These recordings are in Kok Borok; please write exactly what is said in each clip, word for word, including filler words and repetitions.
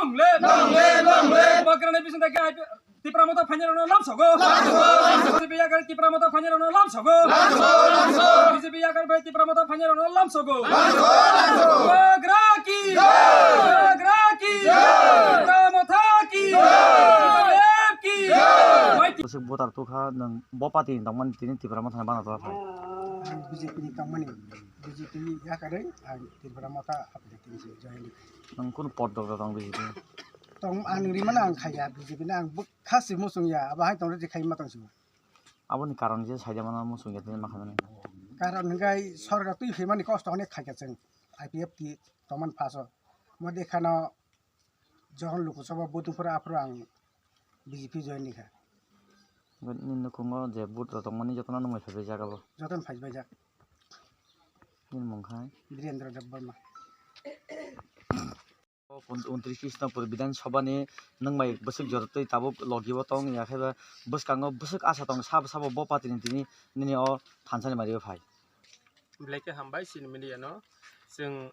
Long live! Long live! Long live! Bubagrani bising tei Tipra Motha phainai rokno lamsogo. Lamsogo! Lamsogo! B J P yakar Tipra Motha phainai rokno lamsogo. Lamsogo! Lamsogo! B J P yakar bai Tipra Motha phainai rokno lamsogo. Lamsogo! Lamsogo! Bubagra ki! Jai! Bubagra ki! Jai! Tipra Motha ki! Jai! Tipra Motha ki! Jai! Bwswk voter tukha nwng bo party ni tongmani tini Tipra Motha ni bana tola phai. Ang B J P ni tongmani, B J P yakarwi ang Tipra Motha apni tini se join. Nwng kunu pot dok dok tong B J P? Tong ang rimana ang khaiya B J P na ang bwkha se muchung ya, abo hai tongre je khai ma tong sibo. Aboni karon je saida mano muchung ya tini ma khaimani. Karon hwnkhe sorkar twi phaimani kosto hwnwi khaikha chwng I P F T tongmani phaso. Mo dekhano Johon Lok Sabha voting phuru aphuru ang B J P join ni kha. Nini nukhungo je vote rok tongmani jotono nwng bai phaibai jak abo. Jotono phaibai jak. Nini mung khai? Birendra Debbarma. O pon-, untris Krishnapur Bidhan Sabha ni nwng bai bwswk jorotwi tabuk logi o tong ya khe ba bwskango bwswk asa tong sabo sabo bo party ni tini nini o thansani mari o phai. Belai khe hambai chini media no. Chwng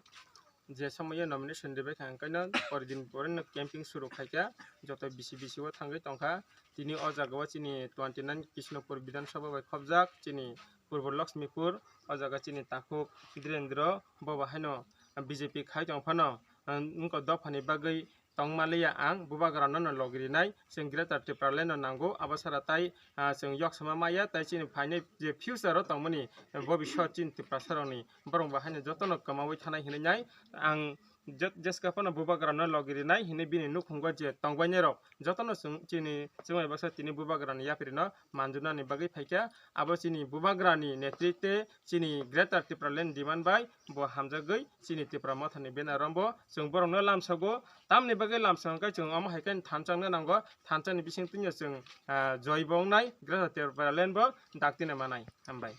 je somoyo nomination ribai kha, hwnkhe no pori din pore no camping suru khaikha, joto bisi bisi o thangwi tongkha. Tini o jaga o chini twenty nine Krishnapur Bidhan Sabha bai khopjak chini Purbo Lakshmipur, o jaga chini takhuk Dhirendra, bo bo haino B J P khai tong phano, wngkha dophani bagwi tongma liya ang, Bubagrano no logi rinai, chwng Greater Tipraland no nango, abo sara tai, ah, chwng yok sama maya, tai chini phainai je future o tongmani, eh, bobiswt chini Tiprasa rokni, borok bo haino jotono kwmawi thanai hinwi nai, ang jet-, jeska phano Bubagrano logi rinai hinwi bini nukhungo je tongbainai rok, jotono chwng chini chwngbai baksa tini Bubagrani yaphirino manjunani bagwi phaikha, abo chini Bubagrani netritwe chini Greater Tipraland demand bai bo hamjagwi chini Tipra Mothani banner rombo chwng borokno lamsogo. Tamni bagwi lamsong khe chwng omo hai khe thansa wngna nango, thansani bising twino chwng, ah, joibo wngnai, Greater Tipraland bo dakti na manai. Hambai.